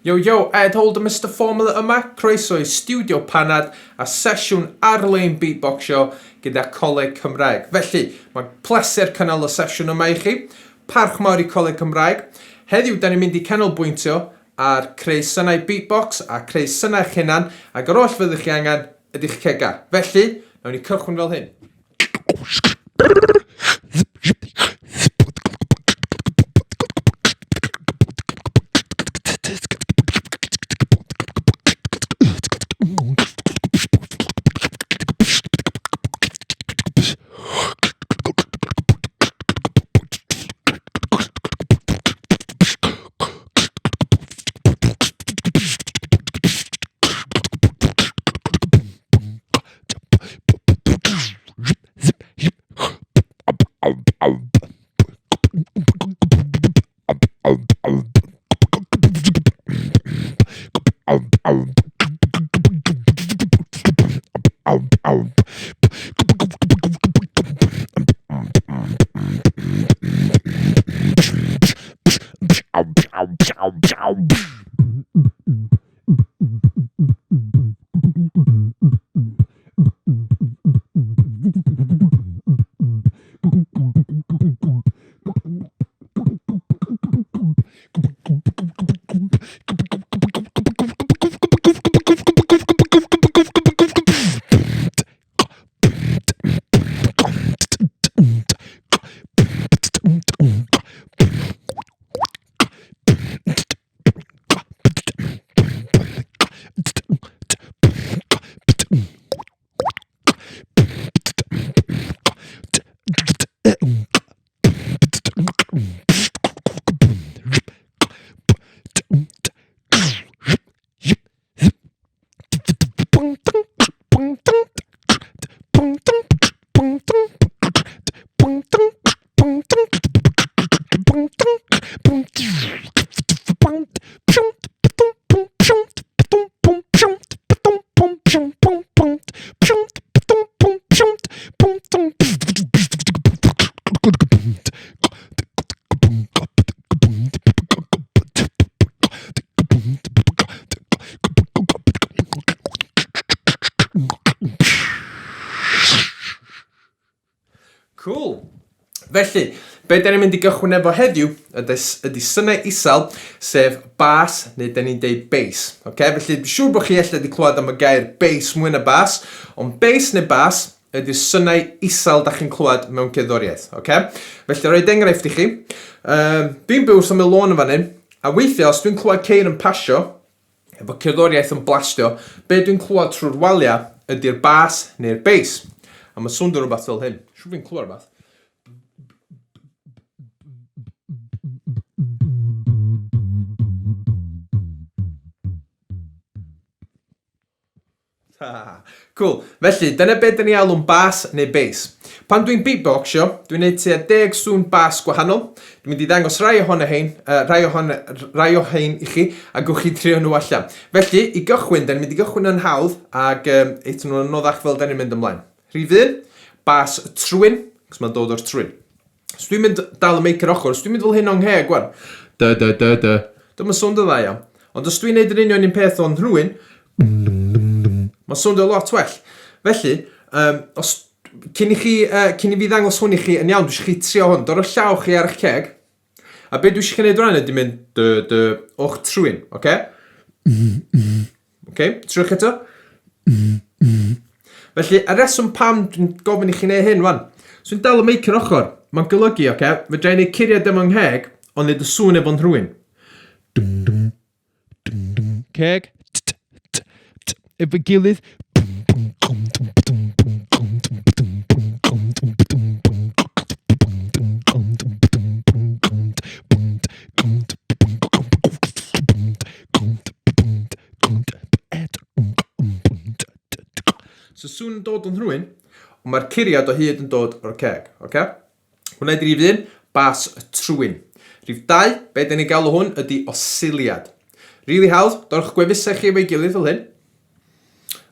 Yo yo, Ed Holder Mister Formula yma, croeso i Stiwdio Panad a sesiwn ar-lein beatboxio gyda Coleg Cymraeg. Felly, mae'n pleser cynnal y sesiwn yma i chi. Parch mawr i Coleg Cymraeg. Heddiw, da ni'n mynd i canolbwyntio ar creu synau beatbox a creu synau eich hunan, ac yr oll fyddwch chi angen ydy'ch cega. Felly, nawn ni cychwyn fel hyn. Cool. Felly, be da ni'n mynd i gychwyn efo heddiw ydy, ydy synau isel, sef bas, neu da ni'n deud bass. Okay? Felly, dwi'n siŵr bod chi ella wedi clywed am y gair bass mwy na bas, ond bass neu bas ydy'r synau isel da chi'n clywed mewn cerddoriaeth. Okay? Felly, roed enghraifft i chi. Um, dwi'n byw wrth ymyl lôn yn fan hyn, a weithiau os dwi'n clywed ceir yn pasio, efo cerddoriaeth yn blastio, be dwi'n clywed trwy'r waliau ydy'r bas neu'r bass. A mae'n swndio rhywbeth fel hyn. Siŵr fi'n clywed rhywbeth. Cool. Felly, dyna be dyn ni alw'n bas neu bass. Pan dwi'n beatboxio, dwi'n neud tua deg sŵn bas gwahanol. Dwi'n mynd i ddangos rai ohono hein, uh, rai, ohon, rai o hein i chi, a gwch chi trio nhw allan. Felly, i gychwyn, dyn ni'n mynd i gychwyn yn hawdd, ac um, eithon nhw'n anoddach fel dyn ni'n mynd ymlaen. Rhif un, bas trwyn, cos mae'n dod o'r trwyn. So dwi'n mynd dal y meic yr ochr, so dwi'n mynd fel hyn o'n ngheg wan. Da da da da. Dwi'n mynd swndio dda iawn. Ond os dwi'n neud yr union un peth o'n nhrwyn, mae'n swndio lot well. Felly, um, os, cyn i chi, uh, cyn i fi ddangos hwn i chi yn iawn, dwi eisiau chi trio hwn. Dorwch llaw chi ar eich ceg. A be dwi eisiau chi wneud rwan ydy mynd dy dy o'ch trwyn, oce? Okay? Ok, triwch eto. Felly, y reswm pam dwi'n gofyn i chi wneud hyn, wan. So dwi'n dal y meic yr ochr. Mae'n golygu, oce, okay, fedra i wneud curiad efo'n ngheg, ond wneud y sŵn efo'n nhrwyn. Dum, dum, dum, dum, ceg, t, t, t, efo'i gilydd. So sŵn yn dod o'n nhrwyn, ond mae'r curiad o hyd yn dod o'r ceg. Okay? Hwna ydy rhif 1, bas y trwyn. Rhif 2, be dyn ni'n galw hwn ydy osiliad. Really hawdd, dorwch gwefusau chi efo'i gilydd fel hyn.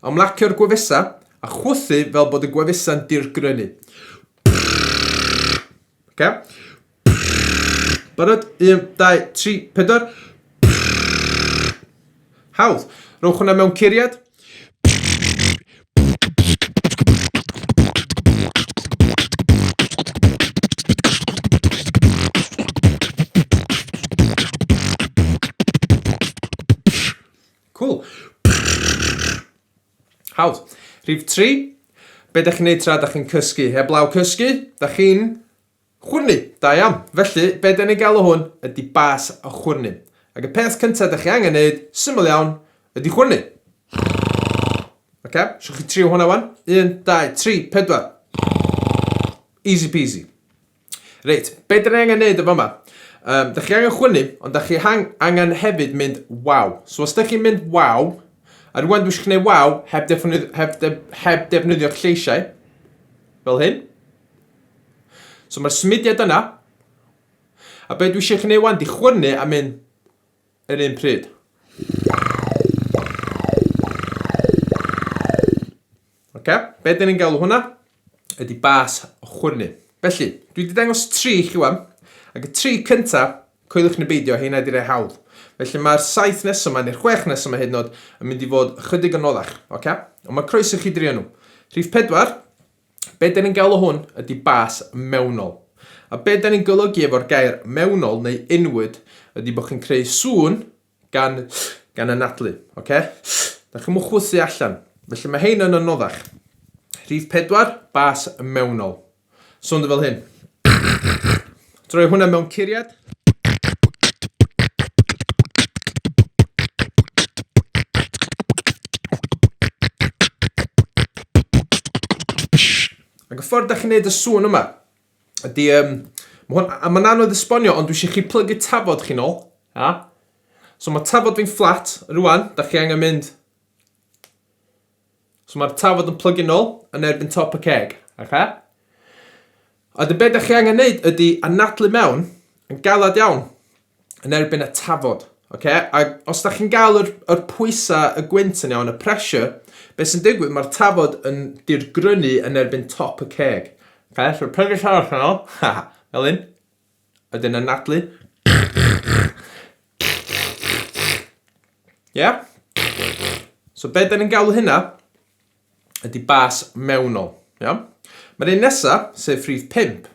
Ymlacio'r gwefusau a chwythu fel bod y gwefusau'n dirgrynu. Okay? Barod? 1, 2, 3, 4. Hawdd. Rowch hwnna mewn curiad. Cool. Hawdd. Rhif 3. Be da chi'n neud tra da chi'n cysgu? Heblaw cysgu, da chi'n chwyrnu. Da iawn. Felly, be da ni'n galw hwn ydy bas a chwyrnu. Ac y peth cyntaf da chi angen neud, syml iawn, ydy chwyrnu. Oce, okay? chi trio hwnna wan? 1, 2, 3, 4. Easy peasy. Reit, be da ni angen neud efo yma? Um, da chi angen chwynnu, ond da chi hang, angen hefyd mynd waw. So os da chi'n mynd waw, a rwan dwi eisiau gwneud waw heb, defnydd, heb, de, heb defnyddio'ch lleisiau, fel hyn. So mae'r symudiad yna, a be dwi eisiau chi wneud wan di chwynnu a mynd yr un pryd. Oce, be dyn ni'n galw hwnna? Ydy bas chwyrnu. Felly, dwi wedi dangos tri i chi wan, ac y tri cynta, coeliwch neu beidio, heina ydy'r rhai hawdd. Felly mae'r saith nesaf yma, neu'r chwech nesaf yma hyd yn oed, yn mynd i fod ychydig yn noddach, oce? Ond mae croeso i chi drio nhw. Rhif pedwar, be dyn ni'n galw hwn ydy bas mewnol. A be dyn ni'n golygu efo'r gair mewnol neu inward ydy bod chi'n creu sŵn Gan, gan anadlu, oce? Da chi'm yn chwythu allan. Felly mae hein yn anoddach. Rhif pedwar, bas mewnol. Swndio fel hyn. Droi hwnna mewn curiad. Ac y ffordd da chi'n neud y sŵn yma, ydy, um, ma hwn, a mae'n anodd esbonio, ond dwi eisiau chi plygu tafod chi'n ôl. Ha? So mae tafod fi'n fflat, rwan, da chi angen mynd... So mae'r tafod yn plygu nôl yn erbyn top y ceg. Okay? A dy be da chi angen neud ydy anadlu mewn yn galad iawn yn erbyn y tafod. Okay? A os da chi'n gael yr, yr pwysau, y gwynt yn iawn, y pressure, beth sy'n digwydd, mae'r tafod yn dirgrynu yn erbyn top y ceg. Okay? So plygu tafod yn ôl, fel un, wedyn anadlu. Yeah? So be da ni'n galw hynna ydy bas mewnol. Iawn? Mae'r un nesaf, sef rhif 5,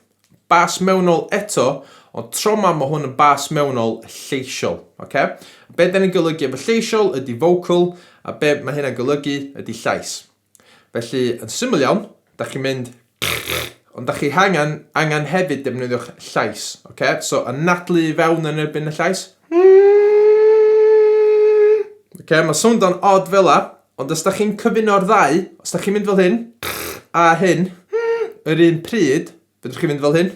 bas mewnol eto, ond tro ma mae hwn yn bas mewnol lleisiol. Okay? Be da ni'n golygu efo lleisiol ydy vocal, a be mae hynna'n golygu ydy llais. Felly, yn syml iawn, da chi'n mynd ond da chi angen, angen hefyd defnyddio'ch llais. Okay? So, anadlu i fewn yn erbyn y llais. Okay, mae swndo'n odd fel la, Ond os da chi'n cyfuno'r ddau, os da chi'n mynd fel hyn, a hyn, yr un pryd, fedrwch chi fynd fel hyn.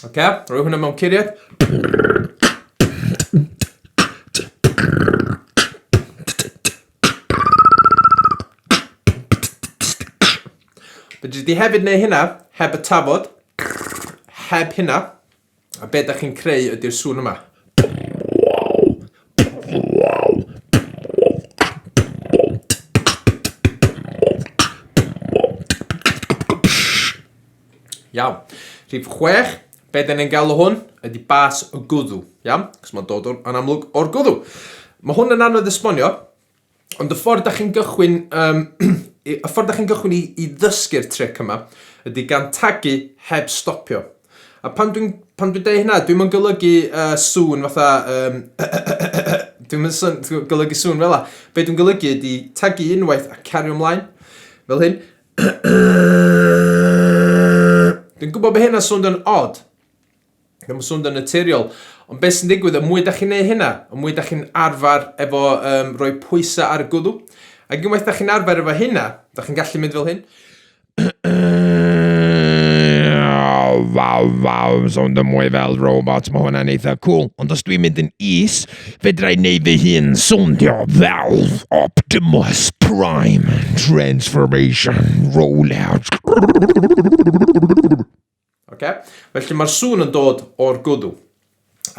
Oce, rhoi hwnna mewn curiad. Fedri di hefyd wneud hynna heb y tafod, heb hynna, a be da chi'n creu ydy'r sŵn yma. Iawn. Rhif 6, be da ni'n galw hwn ydy bas y gwddw. Iawn? Cos mae'n dod o'r, yn amlwg o'r gwddw. Mae hwn yn anodd esbonio, Ond y ffordd da chi'n gychwyn, um, y ffordd da chi'n gychwyn i, i ddysgu'r tric yma ydy gan tagu heb stopio. A pan dwi'n pan dwi'n deud hynna, dwi'n mynd golygu uh, sŵn fatha... Um, dwi'n mynd golygu sŵn fel la. Be dwi'n golygu ydy tagu unwaith a cario ymlaen. Fel hyn. Dwi'n gwybod bod hynna'n swnio'n odd, Ddim yn swnio'n naturiol. Ond beth sy'n digwydd, y mwy da chi'n neud hynna, y mwy da chi'n arfer efo um, rhoi pwysau ar y gwddw. Ac unwaith da chi'n arfer efo hynna, da chi'n gallu mynd fel hyn. Waw, waw, swnio mwy fel robot, mae hwnna'n eitha cool. Ond os dwi'n mynd yn is, fedra i wneud fy hun swndio fel Optimus Prime Transformation Rollout. Okay? Felly mae'r sŵn yn dod o'r gwddw.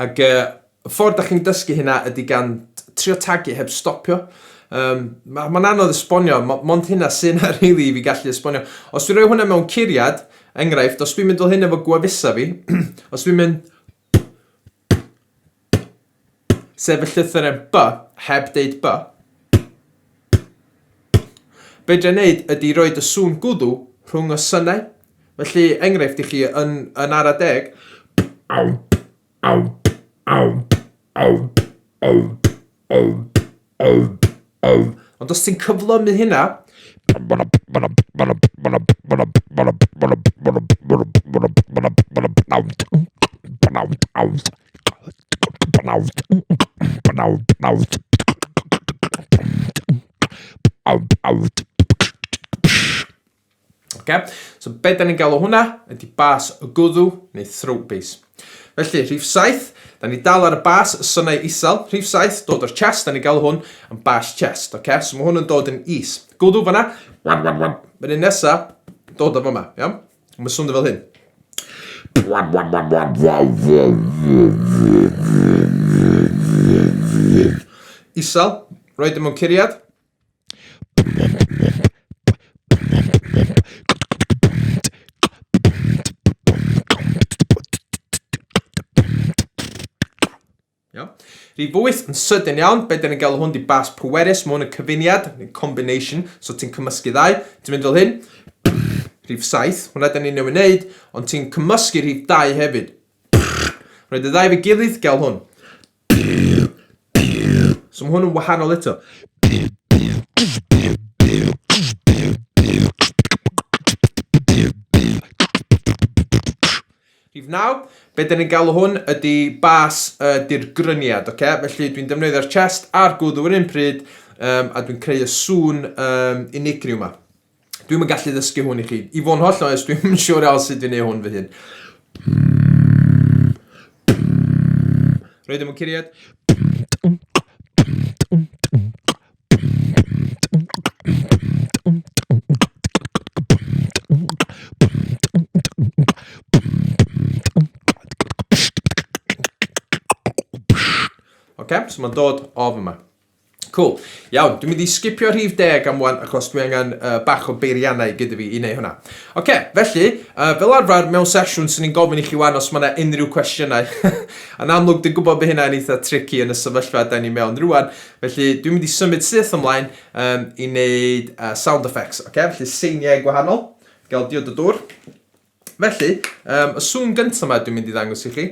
Ac uh, y ffordd da chi'n dysgu hynna ydy gan trio tagu heb stopio. Um, Mae'n ma anodd esbonio, mond hynna sy'n na rili i fi gallu esbonio. Os dwi'n rhoi hwnna mewn curiad, enghraifft, os dwi'n mynd fel hyn efo gwefusa fi, os dwi'n mynd sef y llythyren B, heb deud B, be dwi'n neud ydy roed y sŵn gwddw rhwng y synau. Felly, enghraifft i chi yn, yn ara deg, Aw, aw, aw, aw, aw, aw, aw, aw. Ond os ti'n cyflymu hynna, Okay? So be da ni'n galw hwnna ydy bas y gwddw neu throat bass. Felly, rhif 7, da ni dal ar y bas, y synau isel. Rhif 7, dod o'r chest, da ni'n galw hwn yn bas chest. Okay? So mae hwn yn dod yn is. Gwddw fanna, wan, wan, wan. Mae'n un nesa, dod o fyma, iawn? Mae'n swnio fel hyn. Isel, roed e mewn curiad. Iawn. Rhif 8 yn sydyn iawn, be dyn ni'n galw hwn di bas pwerus, mae hwn yn cyfuniad, neu combination, so ti'n cymysgu ddau. Ti'n mynd fel hyn, rhif 7, hwnna dyn ni'n newid wneud, ond ti'n cymysgu rhif 2 hefyd. Rhaid y ddau fe gilydd, gael hwn. So mae hwn yn wahanol eto. Rhif 9, be dyn ni'n galw hwn ydy bas uh, dirgryniad, oce? Okay? Felly dwi'n defnyddio'r chest a'r gwddw yr un pryd, um, a dwi'n creu y sŵn um, unigryw yma. Dwi'm yn gallu ddysgu hwn i chi. I fod yn hollol onest, dwi'm yn siŵr iawn sut dwi'n neud hwn fy hun. Roed e mewn curiad. Oce, so mae'n dod o fyma. Cool. Iawn, dwi'n mynd i sgipio rhif deg am wan achos dwi angen uh, bach o beiriannau gyda fi i wneud hwnna. Oce, okay, felly, uh, fel arfer mewn sesiwn sy'n ni'n gofyn i chi wan os mae yna unrhyw cwestiynau. Yn amlwg, dwi'n gwybod bod hynna'n eitha tricky yn y sefyllfa da ni mewn rwan. Felly, dwi'n mynd i symud syth ymlaen um, i wneud uh, sound effects. Oce, okay? Felly seiniau gwahanol. Gael diod o dŵr. Felly, um, y sŵn gyntaf yma dwi'n mynd i ddangos i chi.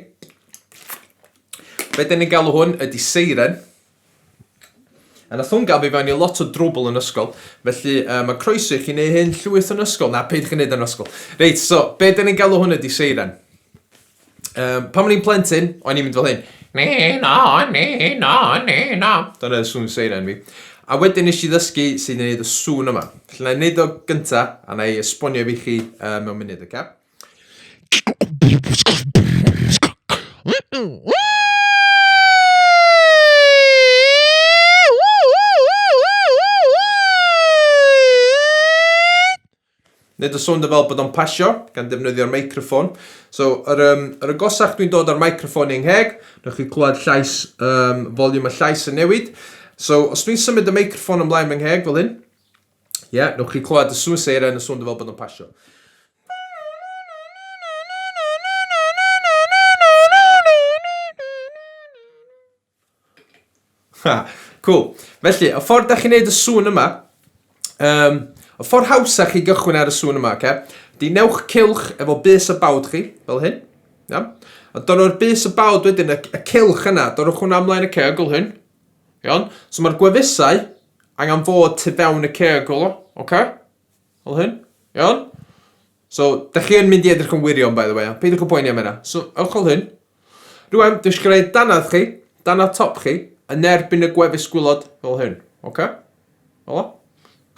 Be dyn ni'n galw hwn ydy seiren. A nath hwn gael fi fewn i lot o drwbl yn ysgol, felly uh, mae croeso i chi wneud hyn llwyth yn ysgol. Na, peidiwch yn wneud yn ysgol. Reit, so, be dyn ni'n galw hwn ydy seiren. Um, pan o'n i'n plentyn, o'n i'n mynd fel hyn. Ne, na, ne, na, ne, na. Dyna y sŵn seiren fi. A wedyn nes i ddysgu sy'n gwneud y sŵn yma. Felly na i wneud o gynta, a na i esbonio fi chi uh, mewn munud, oce? Okay? Nid y swndio fel bod o'n pasio, gan defnyddio'r meicroffon. So, yr, um, yr agosach dwi'n dod ar meicroffon i'n ngheg, newch chi clywed llais, um, volume y llais yn newid. So, os dwi'n symud y meicroffon ymlaen fy ngheg fel hyn, ie, yeah, newch chi clywed y sŵn seiren y swndio fel bod o'n pasio. Ha, cool. Felly, y ffordd da chi'n neud y sŵn yma, um, y ffordd hawsa chi gychwyn ar y sŵn yma, oce? Di newch cilch efo bys y bawd chi, fel hyn. Iawn? A dorw'r bys y bawd wedyn, y, y cilch yna, dorwch hwnna ymlaen y ceg, fel hyn. Iawn? So mae'r gwefusau angen fod tu fewn y ceg, fel o, oce? Fel hyn. Iawn? So, da chi yn mynd i edrych yn wirion, by the way. Peidiwch yn poeni am hynna. So, ewch fel hyn. Rwan, dwi eisiau gwneud danadd chi, danadd top chi, yn erbyn y gwefus gwylod fel hyn. Oce? Okay? Fel o?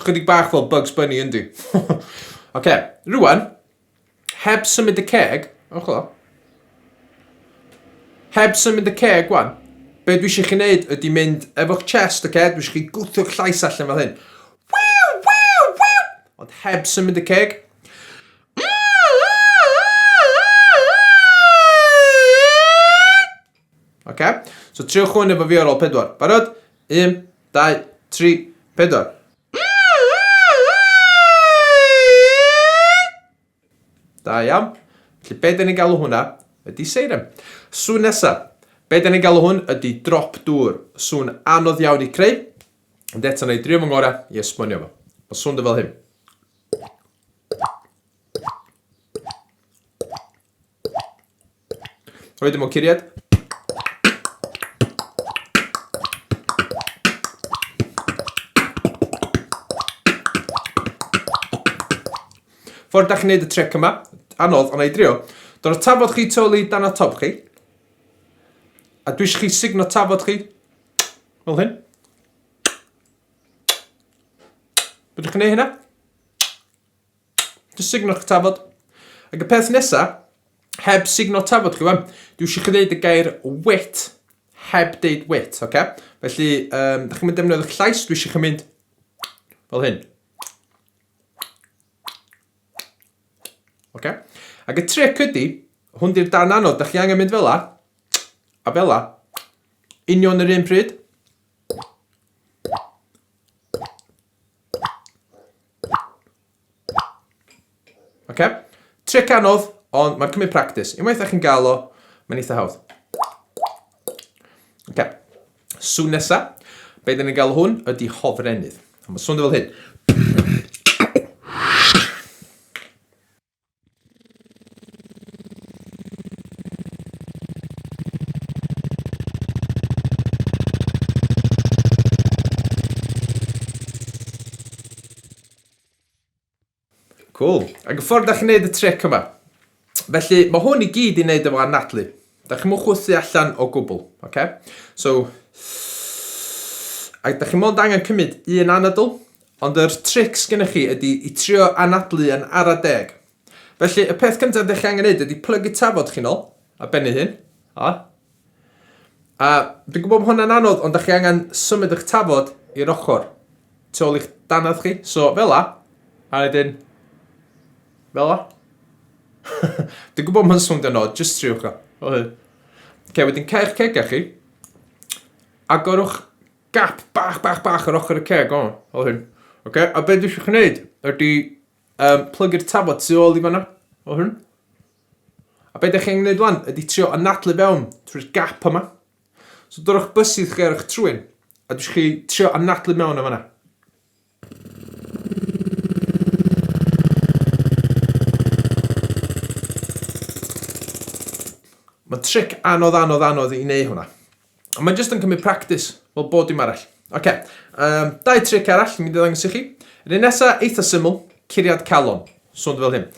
Chydig bach fel Bugs Bunny, yndi? Oce, okay. Rwan, heb symud y ceg, ewch fel o. Heb symud y ceg, wan, be dwi eisiau chi wneud ydy mynd efo'ch chest, oce? Okay? Dwi eisiau chi gwthio'ch llais allan fel hyn. Wiw, wiw, wiw! Ond heb symud y ceg. Oce? So triwch hwn efo fi ar ôl pedwar. Barod? 1, 2, 3. 4. Da iawn. Felly be da ni'n galw hwnna ydy seiren. Sŵn nesa. Be da ni'n galw hwn ydy drop dŵr. Sŵn anodd iawn i creu. Ond eto na i drio fy ngorau i esbonio fo. Mae'n swndio fel hyn. Rhoid o mewn curiad. Ffordd da chi'n neud y tric yma, anodd, ond na i drio. Dod o tafod chi tu ôl i dan o top chi. A dwi eisiau chi sugno tafod chi. Fel hyn. Fedrwch chi'n neud hynna? Just sugno'ch tafod. Ac y peth nesa, heb sugno tafod chi wan, dwi eisiau chi ddeud y gair wit heb deud wit, oce? Okay? Felly, da chi'n mynd defnyddio eich llais, dwi eisiau chi mynd fel hyn. Oce? Ac y tric ydy, hwn di'r darn anodd, da chi angen mynd fel la, a fel la, union yr un pryd. Oce? Tric anodd, ond mae'n cymryd practis. Unwaith ydych chi'n gael o, mae'n eitha hawdd. Oce. Sŵn nesa, be dyn ni'n gael hwn ydy hofrennydd. A mae'n swnio fel hyn. Cool. Ac y ffordd da chi'n neud y tric yma. Felly, mae hwn i gyd i wneud efo anadlu. Da chi'n mwyn chwythu allan o gwbl. Okay? So, ac da chi'n mond angen cymryd un anadl, Ond yr tric sgennych chi ydy i trio anadlu yn ara deg. Felly, y peth cyntaf ydych chi angen neud ydy plygu tafod chi nôl, a bennu hyn. A. A dwi'n gwybod bod hwnna'n anodd, ond da chi angen symud eich tafod i'r ochr, tu ôl i'ch danadd chi. So, fel la, a wedyn, fel la. Dwi'n gwybod mae'n swnio'n odd, just triwch o. Fel hyn. Okay, wedyn cae'ch cegau chi. Agorwch gap bach, bach, bach ar ochr y ceg, o, fel hyn. Oce, a be dwi eisiau chi wneud ydy um, plygu'r tafod tu ôl i fanna, fel hyn. A be ydych chi'n gwneud wan ydy trio anadlu fewn trwy'r gap yma. So dorwch bysydd chi ar eich trwyn, a dwi eisiau chi trio anadlu mewn o fanna. Mae'n tric anodd, anodd, anodd i wneud hwnna. Ond mae'n jyst yn cymryd practis, fel bod dim arall. Oce, um, dau tric arall yn mynd i ddangos i chi. Yr un nesaf, eitha syml, curiad calon. Swndio fel hyn.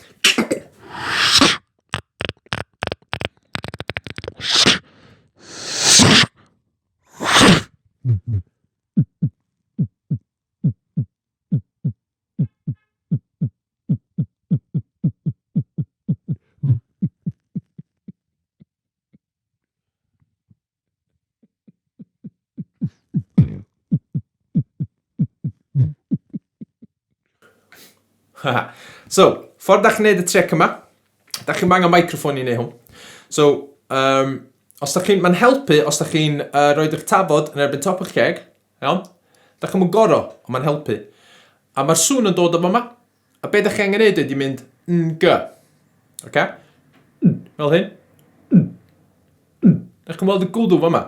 So, ffordd da chi'n neud y tric yma, da chi'n angen microffon i neud hwn. So, um, os da chi'n, mae'n helpu os da chi'n uh, rhoi eich tafod yn erbyn top eich ceg, iawn? Da chi'n mynd goro, ond mae'n helpu. A mae'r sŵn yn dod o fama. A be da chi angen neud ydy mynd n g. Oce? Fel hyn. Da chi'n weld y gwddw fama?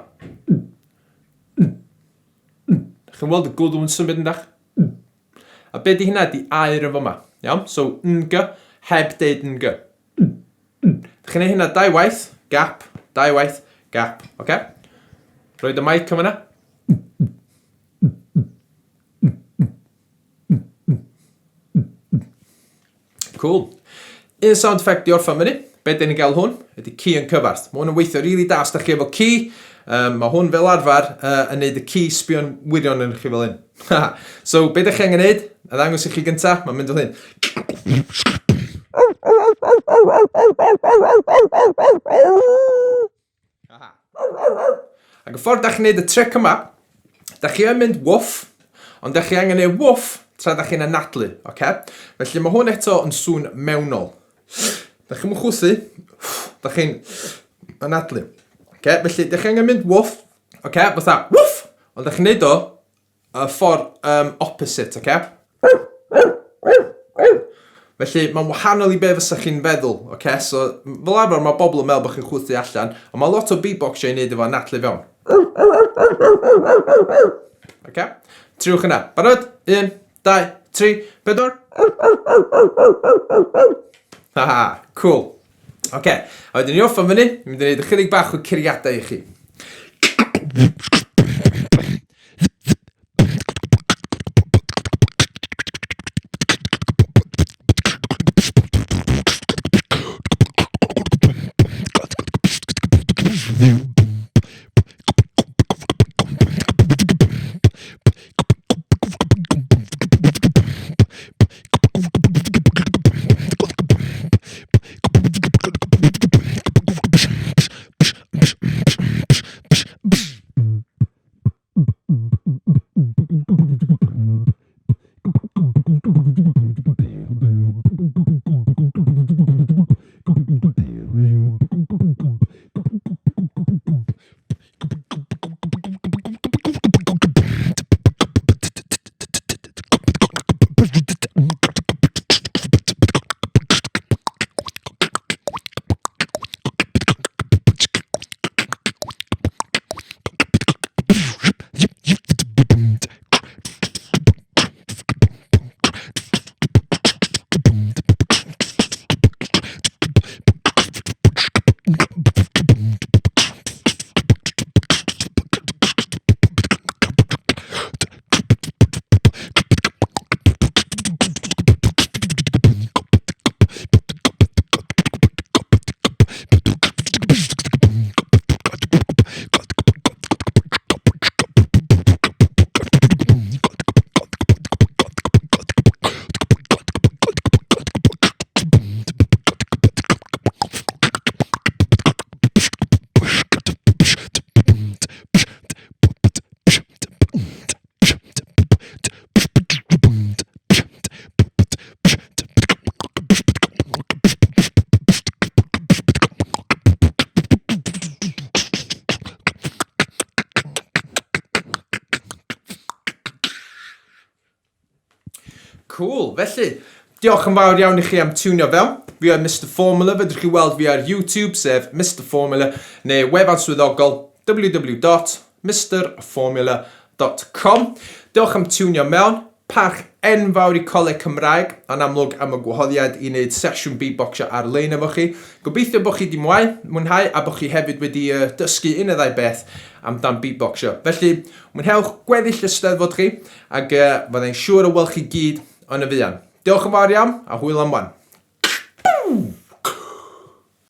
Da chi'n weld y gwddw yn symud yn dach? A be di hynna di air yn fama. Iawn? So, n g, heb deud n g. Da chi'n neud hynna dau waith, gap, dau waith, gap, oce? Okay? Roed y mic yn fyna. Cool. Un sound effect i orffan fyny. Be dyn ni'n gael hwn ydy ci yn cyfarth. Mae hwn yn weithio rili really da os da chi efo ci. Um, mae hwn fel arfer uh, yn neud y ci sbio'n wirion yn chi fel hyn. So, be da chi angen neud? A ddangos i chi gynta, mae'n mynd fel hyn. Ac y ffordd da chi'n neud y tric yma, da chi yn mynd woof, ond da chi angen neud woof tra da chi'n anadlu, oce? Okay? Felly mae hwn eto yn sŵn mewnol. Da chi'n chwythu, da chi'n anadlu. Okay? Felly, da chi angen mynd woof, oce? Okay? Fatha woof, ond da chi'n neud o Y ffordd um, opposite, oce? Okay? Felly, mae'n wahanol i be fysa chi'n feddwl, oce? Okay? So, fel arfer mae bobl yn meddwl bod chi'n chwythu allan, ond mae lot o beatboxio i wneud efo anadlu fewn. Oce? Okay? Triwch yna. Barod? 1, 2, 3, 4. Haha, cool. Oce, okay. a wedyn ni orffen fyny, ni'n mynd i wneud ychydig bach o curiadau i chi. Cool. Felly, diolch yn fawr iawn i chi am tiwnio fewn. Fi oedd Mister Formula, fedrwch chi weld fi ar YouTube, sef Mister Formula, neu wefan swyddogol www.mrformula.com. Diolch am tiwnio mewn. Parch enfawr i Coleg Cymraeg, yn amlwg am y gwahoddiad i wneud sesiwn beatboxio ar-lein efo chi. Gobeithio bod chi wedi mwau, mwynhau a bod chi hefyd wedi uh, dysgu un neu ddau beth amdan beatboxio. Felly, mwynhewch gweddill y steddfod chi ac uh, fyddai'n siŵr o weld chi gyd yn y fuan. Diolch yn fawr iawn a hwyl am wan.